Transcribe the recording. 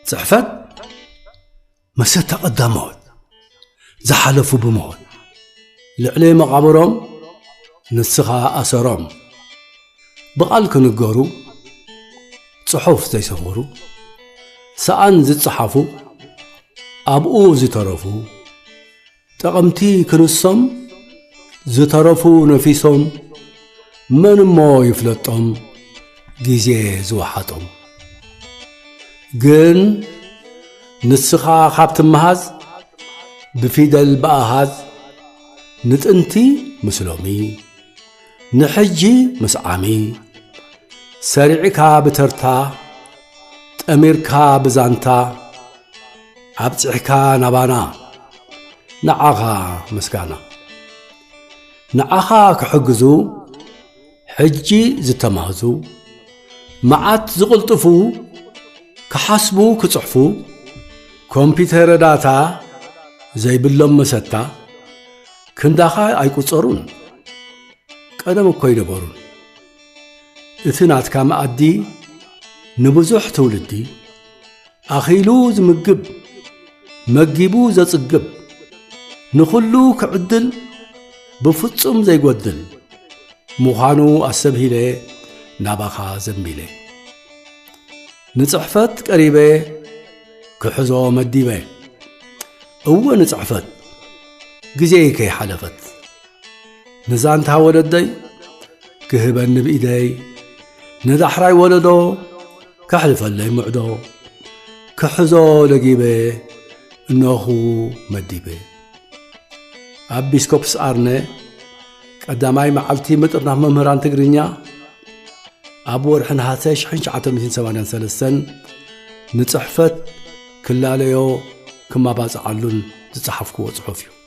ጽሕፈት መሰታ ቀዳሞት ዝሓለፉ ብሞት ልዕሊ መቓብሮም ንስኻ ኣሰሮም። ብቓል ክንገሩ ጽሑፍ ዘይሰፈሩ፣ ሰኣን ዝጸሓፉ ኣብኡ ዝተረፉ፣ ጠቐምቲ ክንሶም ዝተረፉ ነፊሶም፣ መን እሞ ይፍለጦም ግዜ ዝወሓጦም። ግን ንስኻ ካብ ትመሃዝ ብፊደል ብኣሃዝ፣ ንጥንቲ ምስ ሎሚ ንሕጂ ምስ ዓሚ፣ ሰሪዕካ ብተርታ ጠሚርካ ብዛንታ ኣብጺሕካ ናባና፣ ንዓኻ ምስጋና። ንዓኻ ክሕግዙ ሕጂ ዝተማህዙ፣ መዓት ዝቕልጥፉ ክሓስቡ ክጽሕፉ፣ ኮምፒተር ዳታ ዘይብሎም መሰታ ክንዳኻ ኣይቁጸሩን። ቀደም እኮ ኣይነበሩን። እቲ ናትካ መኣዲ ንብዙሕ ትውልዲ ኣኺሉ ዝምግብ፣ መጊቡ ዘጽግብ፣ ንኹሉ ክዕድል ብፍጹም ዘይጎድል ምዃኑ ኣሰብሂለ ናባኻ ዘንቢለ። ንጽሕፈት ቀሪበ ክሕዞ መዲበ። እወ ንጽሕፈት ግዜይ ከይሓለፈት፣ ንዛንታ ወለደይ ክህበኒ ብኢደይ፣ ንዳሕራይ ወለዶ ከሕልፈለይ ምዕዶ፣ ክሕዞ ለጊበ እነኹ መዲበ። ኣብ ቢስኮፕስ ኣርነ ቀዳማይ መዓልቲ ምጥርናፍ መምህራን ትግርኛ፣ ኣብ ወርሒ ነሓሰ ሽሕን ትሽዓተ ሚእትን ሰማንያን ሰለስተን ንጽሕፈት ክላለዮ ክመባጽዓሉን ዝጸሓፍክዎ ጽሑፍ እዩ።